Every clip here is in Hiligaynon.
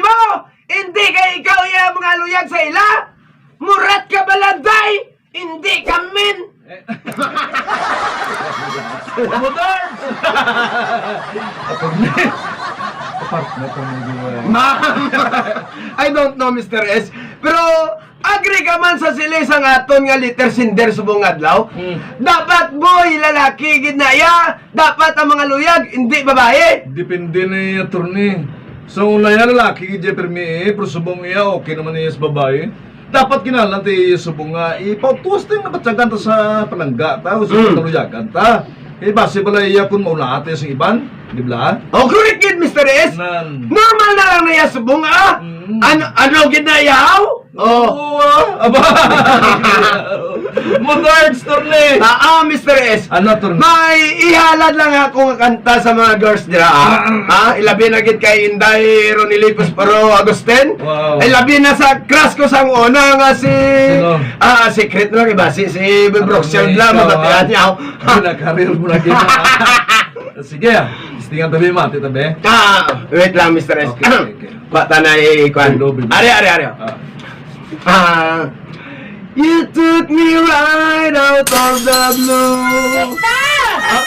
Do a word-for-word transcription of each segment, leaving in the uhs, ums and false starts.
mo? Hindi kay ikaw iya mga luyag sa ila? Murat ka bala, day? Hindi ka, men! Mudar! Ma'am! I don't know, Mister S. Pero agree ka man sa sili sang aton nga letter sender subong adlaw? Hmm. Dapat, boy, lalaki gid na iya. Dapat ang mga luyag, hindi babae. Depende ni attorney. Sa una, iya lalaki gid iya pirmi, eh, pero subong iya, okay naman iya sa babae. Dapat kinahanglan ti iya subong nga ipautos ti nabatyagan ta sa palangga ta o sa Mm. kaluyagan ta. Eh, base bala iya kung maulaha ta sa iban, di ba? Oh, correct gid, Mister S. Nan. Normal na lang na iya subong, ah. Mm. Ano, ano gid na iya, haw? Oh. Oo, ah. Aba. Mudar, attorney. Ah, ah, Mister S. Ano, attorney? May ihalad lang ako nga kanta sa mga girls dira, ah. Ah, ah. Ah, ilabi na gid kay Inday Ronilipos Paro Agusten. Wow. Ay, labi na sa crush ko sang una nga si, Sino? Ah, secret na lang, iba si, si Ano, Brookshield may lang, ikaw, mabatian ah? Niya ako. Wala, career mo na gid, ah. Sige, ah. Testingan tabi, mati tabi. Ah, wait lang, Mister S. Okay, okay, okay. Bata na, eh, kwan. Hello, baby. Ari, ari, ari. Ah. Ah, you took me right out of the blue. Ah,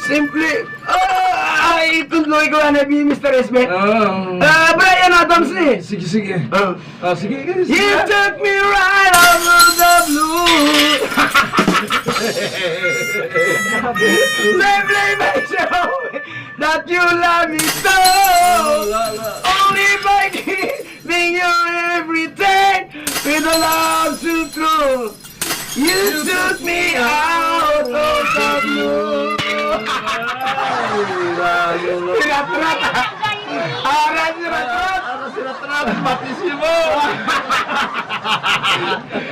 simple. Ah, ay, itong Loy ko, ano, bi, Mister S, be? Ah. Ah, Bryan Adams, eh. Sige, sige. Ah. Ah, sige, sige, You sige. Took me right out of the blue. Simply by showing that you love me so. Only by giving you everything with a love so true. You took me out of the blue. Ay, layo na. Sinatrat. Aras, sinatrat. Aras, sinatrat. Batisimo.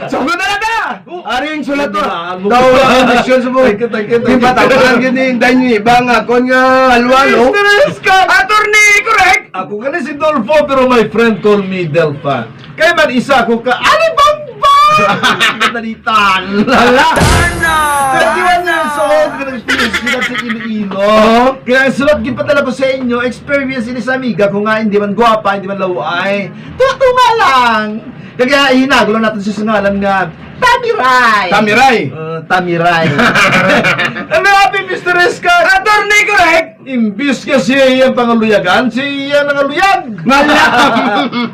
Sugod na lang na. Ari ang sulat mo. Wala, ano? Daw, ang misyon sa mo. Thank you, thank you, thank you. Di ba, tawagan yun eh, dahil yung iba nga, kon nga, alwa, no? Mister Scott! Attorney, correct! Ako gani si Dolfo, pero my friend call me Delfa. Kay man isa ako ka, Alibaba! Nadalitan. Hala! Twenty-one years old, ka nag-experience sila sa Iloilo. Oo. Kaya ang sulat, gipadala ko sa inyo, experience ini sa amiga ko nga hindi man gwapa, hindi man laway. Tuwa-tuwa lang. Kaya ihinago lang natin sa ngalan nga Tamiray. Tamiray. Uh, Tamiray. Ano, happy Mister Scott? Attorney, correct? Imbis nga siya iyang pangaluyagan, siya iyang nangaluyag. Wala.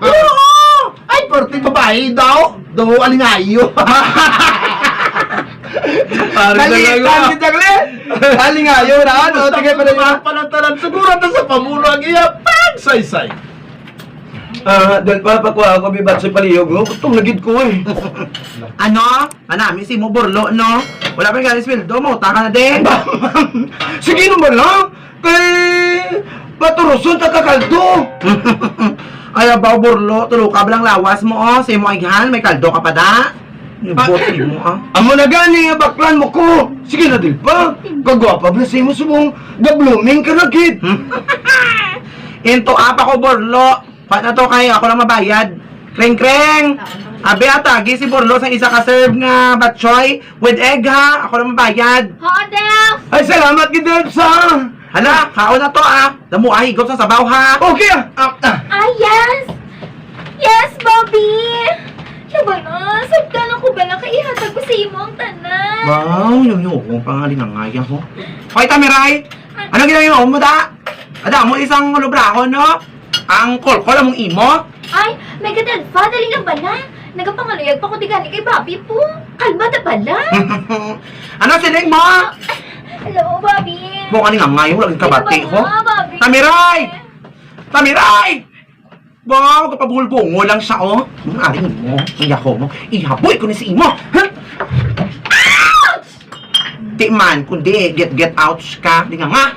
Oo. Ay, porte babae daw. Daw alingayo. Pare, Dali, talaga. Tan, kita ko, eh. Alingayo na, ano? Basta Tingnan pa na yun. Mga panantanan, siguro na sa pamuno ang iya pagsaysay. Ah, dahil pa, pakuha ako, bibat sa palihog, no? Gutom na gid ko, eh. Ano? Anami si mo burlo, no? Wala pa galing sweldo mo, taka na din. Sige naman lang. Kay paturuson ta ka kaldo. Ay, abaw, burlo, tulo ka ba lang lawas mo, oh? Sa imo, ighan, may kaldo ka pa, da? Yung Ah, bot mo, ah. Amo na gani, baklan mo ko. Sige na, di ba? Kagwapa ba sa imo subong? Ga-blooming ka na, kid. Into apa ko, burlo. Pa na to kay ako lang mabayad. Kreng, kreng. Abi, atagi si Burlo sa isa ka serve nga batchoy with egg, ha. Ako lang mabayad. Oo, Del. Ay, salamat gid, Del, sa Hala, kaon na to, ah. Damo, ah, higop sa sabaw, ha. Okay, ah. Ah, ah. Ah, yes. Yes, Bobby. Siya ba na? Sabta lang ko ba na kaihatag ko sa imo ang tanan? Wow, yung, yung, yung pangalingangaya ko. Hoy, Tamiray! Ano ginagawa mo, da? Ada mo isang lubrahon, no? Ang kolkol among imo? Ay, may kadalfa, dali lang bala. Nagapangaluyag pa ko di gani kay Bobby po. Kalma na bala. Ano siling mo? Hello, Bobby. Mo kani nga ngayon, lagi kabati, Ito ba ho? Nga, Bobby? Tamiray! Tamiray! Ba, magkapabungol-bungol lang siya, oh. Ang aring mo, ang yako mo. Ihaboy ko ni sa imo. Huh? Ouch! Di man, kundi get, get out ka. Di nga nga.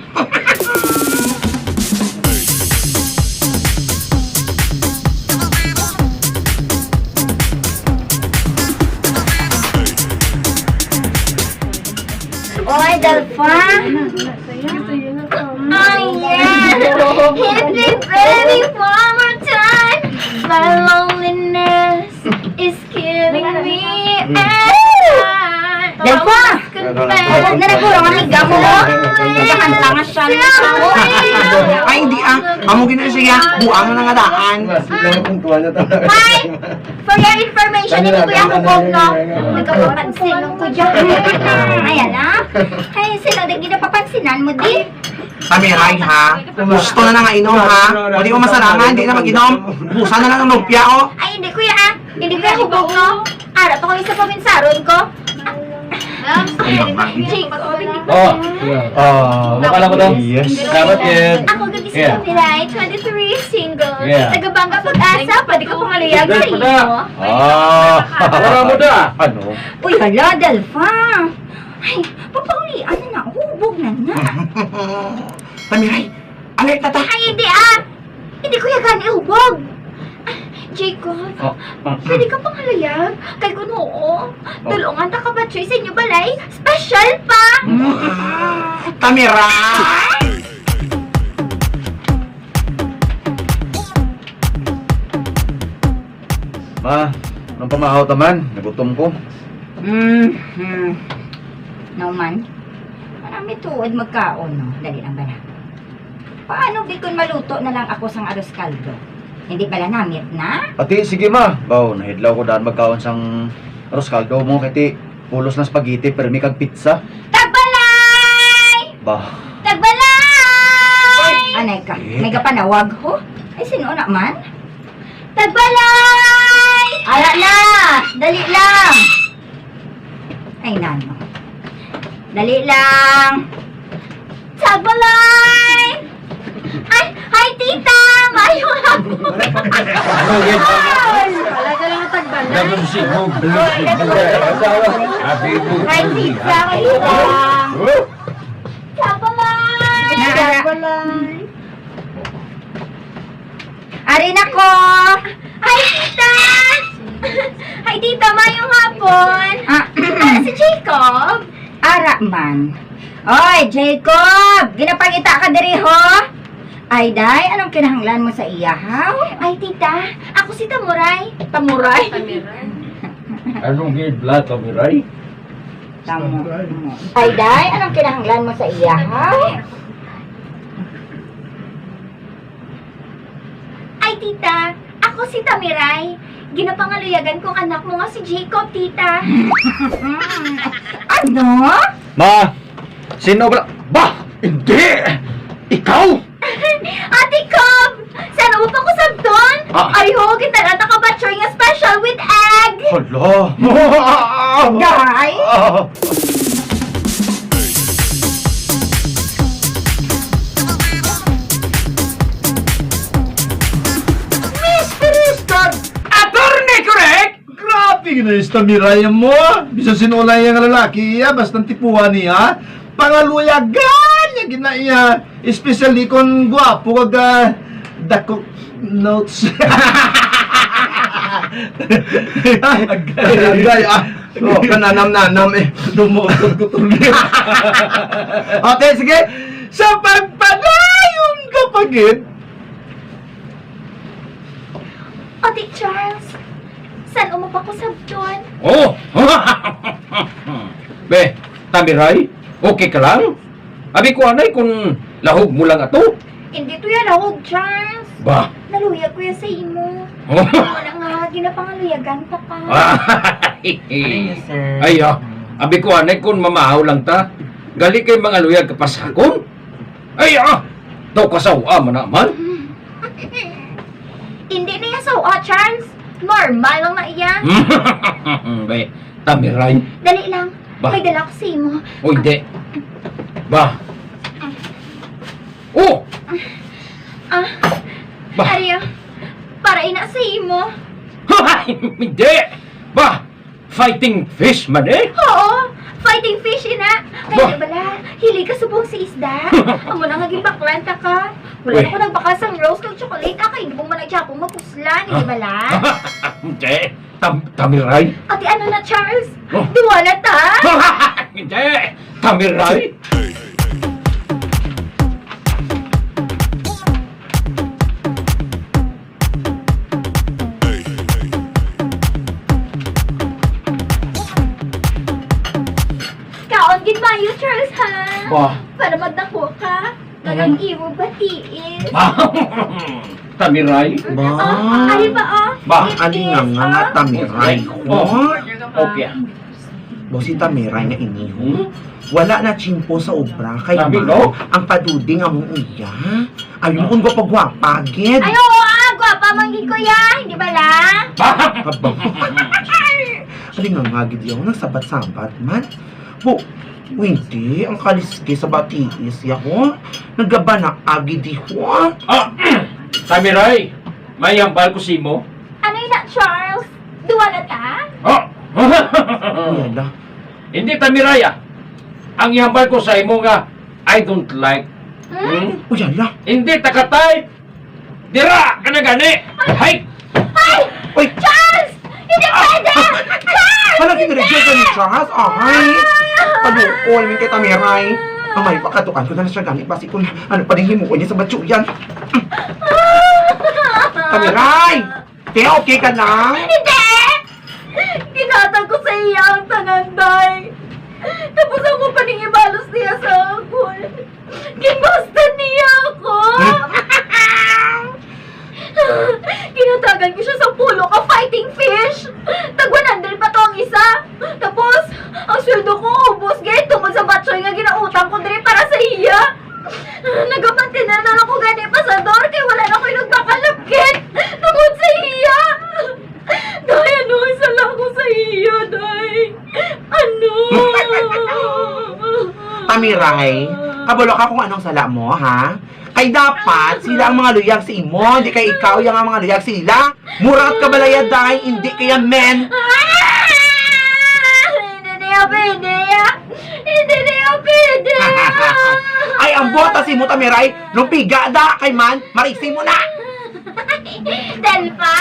Oy, Dalfa. Ayan. Hit me, baby, one more time. My loneliness is killing me. Mm. And I Dalfa! Must confess. Nalaguro nga amiga mo. Nagakanta nga siya. Ay, hindi ah. Amo gina siya. Buang na nga daan. Mas, yung puntuan na talaga. Hi! For your information, hindi ko yung hubog, no? Nagkapapansin lang ko dyan. Ayan, ah. Ay, sino din ginapapansinan mo, di? Kami, Ray, ha? Gusto na na nga inom, ha? O di mo masarangan, di na mag-inom. Busa na lang ang lumpia, oh. Ay, hindi, kuya, ah. Hindi, kuya, hubog, no? Ara pa ko isa pa minsaron ko. Jake. Oh, yeah. Ah, Wala ko daw. Yes. Salamat, Ken. Ako gabi si Yeah. Camila, twenty-three, single. Yeah. Taga-Banga Pag-asa, pwede ka pumaluyag sa Yes, imo. pala. Ah, wala mo da. Ano? Uy, hala, Delfa. Ay, papaulian na na, hubog na na. Tamiray, alert na ta. Ay, hindi ah. Hindi ko yagan ihubog. Jacob, Oh, ah, pwede ka pangaluyag? Kay kuno, oh, tulungan ta ka batchoy sa inyo balay. Special pa! Tamiray! Ma, anong pamahaw taman? Nagutom ko. Mm-hmm. No man. Marami tuod magkaon, no? Dali lang bala. Paano bi kung maluto na lang ako sang arroz caldo? Hindi bala namit na? Ati, sige ma. Baw, nahidlaw ko daan magkaon sang arroz caldo mo kay ti pulos ng spaghetti, permi kag pizza. Tagbalay! Bah, Tagbalay! Anay ka, may kapanawag ho? Ay, sino na man? Tagbalay! Ara na! Dali lang! Ay, nano. Dali lang! Tagbalay! Ay, hi, tita! Maayong hapon! Ay! Wala ka lang ang tagbalay. Dapat si mo, Happy mo. Hi, tita! Hi, tita! Tagbalay! Tagbalay! Ari na ko! Hi, tita! Hi, tita! Maayong hapon! Ah, si Jacob? Ara man. Oy, Jacob! Ginapangita ka diri, ho? Ay, day, anong kinahanglan mo sa iya, haw? Ay, tita, ako si Tamuray. Tamuray? Anong gibla, Tamiray? Tamo. Ay, day, anong kinahanglan mo sa iya, haw? Ay, tita, ako si Tamiray. Ginapangaluyagan kong anak mo nga si Jacob, tita. Ano? Ma, sino ba? Bah, hindi! Ikaw! Ate Cob! Saan mo pa ko sabton? Ah. Ay ho, kita na nakabatchoy nga special with egg! Hala! Day! Ah. Mister Scott! Attorney Correct! Grabe gid na yung Tamiray mo. Bisan sino lang yung lalaki iya, basta ang tipuhan niya, pangaluyagan niya gid na iya. Especially kung gwapo kag, ah, dako notes. Agay, ah. Oh, kananam-nanam eh. Dumukot ko tuloy. Okay, sige. Sa pagpadayon ka pa gid, Ate Charles, saan mo pa ko sabton? Oh! Be, Tamiray, okay ka lang? Abi ko anay kung lahog mo lang ato. Hindi to ya lahog, Charles. Ba? Naluyag ko ya sa imo. Oh. Wala nga, ginapangaluyagan pa ka. Ay, ah, abi ko anay kung mamahaw lang ta. Gali kay mga luyag kapasakon. Ay, ah, daw kasawa man naman. Hindi na ya sawa, Charles. Normal lang na iya. Be, Tamiray. Dali lang. Ba? May dala ko sa imo. O, hindi. Ba? Oh! Ah, Ba? Ariyo, para ina sa imo. Hindi! Ba? Fighting fish man eh? Oo, fighting fish ina. Kay Ba? di bala, hilig ka subong sa isda. Amo na nga ginbaklan ta ka. Wala Uy. na ko nagbakal sang rose kag chocolate, ah, kay hindi mo man naghapon mapuslan, di bala? Hindi. Tam Tamiray? Ate, ano na, Charles? Oh. Duwa na ta? Hindi! Tamiray? Kaon gid maayo, Charles. Ang imo ba tiis? Tamiray? Ba? Ah, ari ba, oh? Ba? Tiis, Alinga nga nga oh. Tamiray ko. Oh. Okay. Boss, si Tamiray nga ini, ho. Hmm? Wala na tiyempo sa obra kay Sabi man ko? Ang paduding among iya. Ayun kung gwapa-gwapa, gid. Ay, oo, ah, gwapa man gid ko, ya. Hindi ba lang? Ba? Aba. Alinga nga gid yaw, nagsabat-sabat man. Bo, hindi, ang kaliskis sa batiis ya, ho. Nagabana agi di, ho. Ah, Tamiray, may hambal ko sa imo. Ano yun na, Charles? Duwala ta? Oh! Uy, ala. Hindi, Tamiray, ah. Ang ihambal ko sa imo nga, I don't like. Hmm? Hmm? Uy, ala. Hindi ta ka-type. Dira ka na gani. Ay! Ay! Uy! Charles! Hindi pwede! Charles! Hala, hindi! Kinireject ni Charles. Ay! Ah! Paluoy, min kay Tamiray. Amay, pakatuan ko na lang siya gani. Basi kung ano pa rin himuon niya sa batyo yan. Tamiray! Te, okay ka na? Hindi! Ginhatag ko sa iya ang tanan, day. Tapos ako pa ning ibalos niya sa akon. Ginbastan niya ako. Ginhatagan ko siya sa pulo ka fighting fish. Tag one hundred pa to ang isa. Tapos, ang sweldo ko ubos gid tungod sa batchoy nga ginautang ko diri para sa iya. Nagapantinan na lang ko gani, Pasador, kay wala na ko'y nagpakalakit tungod sa iya. Day, ano ang sala ko sa iya, day? Ano? Tamiray, kabalo ka kung anong sala mo, ha? Kay dapat sila ang mga luyag sa imo, di kay ikaw yang ang mga luyag sa ila. Murat ka balaya, day, hindi kaya men. Ah! Hindi niya pwede, ah. Hindi niya pwede, ah. Ay, ang bota sa imo, Tamiray, nung piga da kay man, marisi mo na. Delpa!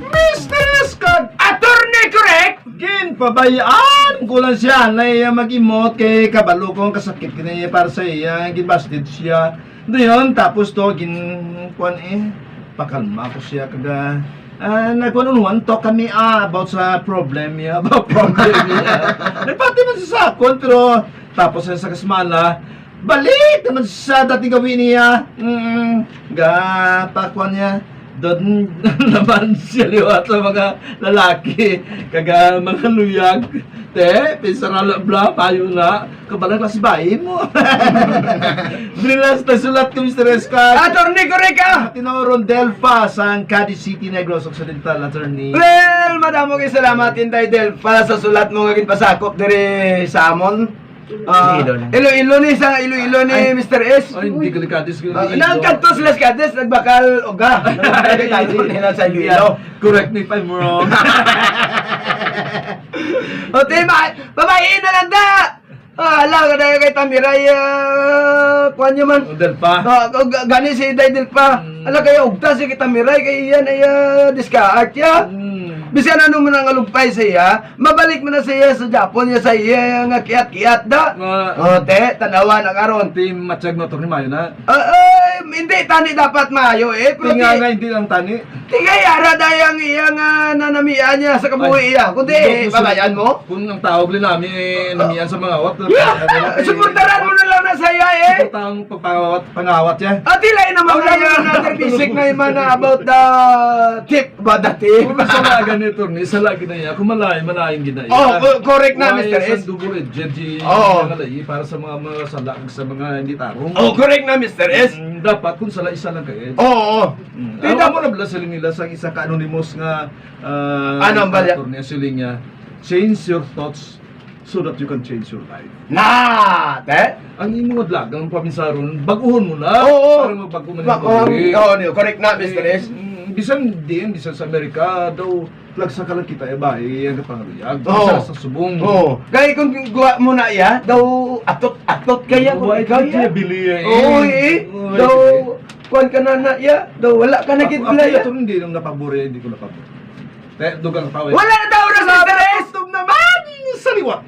Mister Scott! Attorney Correct! Ginpabayaan ko lang siya na iya mag-imot kay kabalo ko ang kasakit kini para sa iya, ginbasted siya. Dayon, tapos to, gin-, kuwan eh, pakalma ko siya, kaga, ah, nagkuwan-unuan to kami, ah, about sa problem niya, about problem niya. Nagpati man siya sa akon, pero tapos sa kasmala, balik naman sa dating gawin niya. Mm, ga, pakuan niya. Doon naman siya liwat sa mga lalaki, kaga mga luyag. Te, pinsarala bla, payo na. Kabalang klase bayi mo. Dili lang sa sulat ko, Mister Escar. Attorney Correct ka! Tinoron Delfa, sang Cadiz City, Negros Occidental, attorney. Well, madamo kay salamat, Inday Delfa, sa sulat mo nga ginpasakop diri sa amon. Ah, Iloilo na. Iloilo ni, sa Iloilo ni Ay. Mister S. Ay, hindi delikado sa Ah, Iloilo. Nagkadto sila sa Cadiz, nagbakal, oga. Nagkadto nila sa Iloilo. Yeah. Correct me if I'm wrong. O, di ba? Babae na lang da! Ah, ala, ka na kay Tamiray, ah, kuwan niyo man. O, Delpa. Ah, g-, g-, gani si Day Delpa. Mm. Ala, kaya ugta si Tamiray, kay iyan ay, ah, discard, ya. Mm. Bisan ano mo nang alugpay sa iya, mabalik mo na sa iya sa Japon, ya sa iya nga kiat-kiat da. Ma- O, te, tanawa na karon. Ti, matyag mo, Attorney, mayo na. Ah, ay, hindi tani dapat maayo, eh, pero Tinga ti-, nga, hindi lang tani. Tingay, ara dayang iya nga nanamian niya sa kabuhi iya. Ay, Kundi, hindi, babayan mo? Kung ang tawag linami, eh, namian sa mga awat, Yeah. Suportaran mo na lang na sa iya, eh. Suportahan ang pagpangawat, pangawat niya. Ah, tila yun naman Ang na yun, mga another basic na yun man na about the tip, about the tip. Kung sala gani, attorney, sala gid na iya. Kung malay, malain gid na iya. Oh, co-, correct na, Why Mister S. Double-edged, di Oo. Nga lagi para sa mga, mga sala, sa mga hindi tarong. Oh, correct na, Mister S. Mm, dapat kung sala, isa lang ka edge. Oo, oo. Mm. Di Ang dapat amo na bala siling nila sa isa ka anonymous nga, ah, Ano ang bala? Attorney, ang siling niya, "Change your thoughts so that you can change your life." Na, te? Ang imo nga dalagang paminsaron, bag-uhon mo na. Oo. Para magbago man Ba-, ang oh, buhi. Oo, niyo, correct na, Mister S. Eh, mm, bisan din, bisan sa Amerika, daw, lagsa ka lang kita, eh, ba, eh, ang kapangaluyag. Oo. Sa, sa subong. Oo. Kaya kung guwa mo na iya, daw, atot-atot kaya kung Why ikaw did you iya. Believe, eh? Oo, eh. Oo, Daw, eh. Kuwan ka na na iya, daw, wala ka na Ako, gid ako, bala iya. Ito hindi nung napabor, eh, hindi ko napabor. Te, dugang tao, eh. Wala na daw oras, Mister S. Gutom naman sa liwat.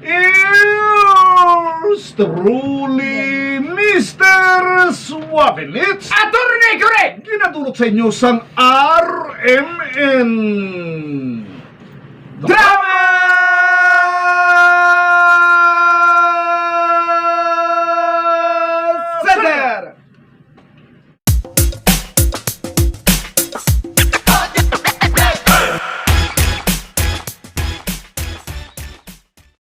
Yours truly, Mister Suavinits. Attorney Correct! Ginadulot sa inyo sang R M N.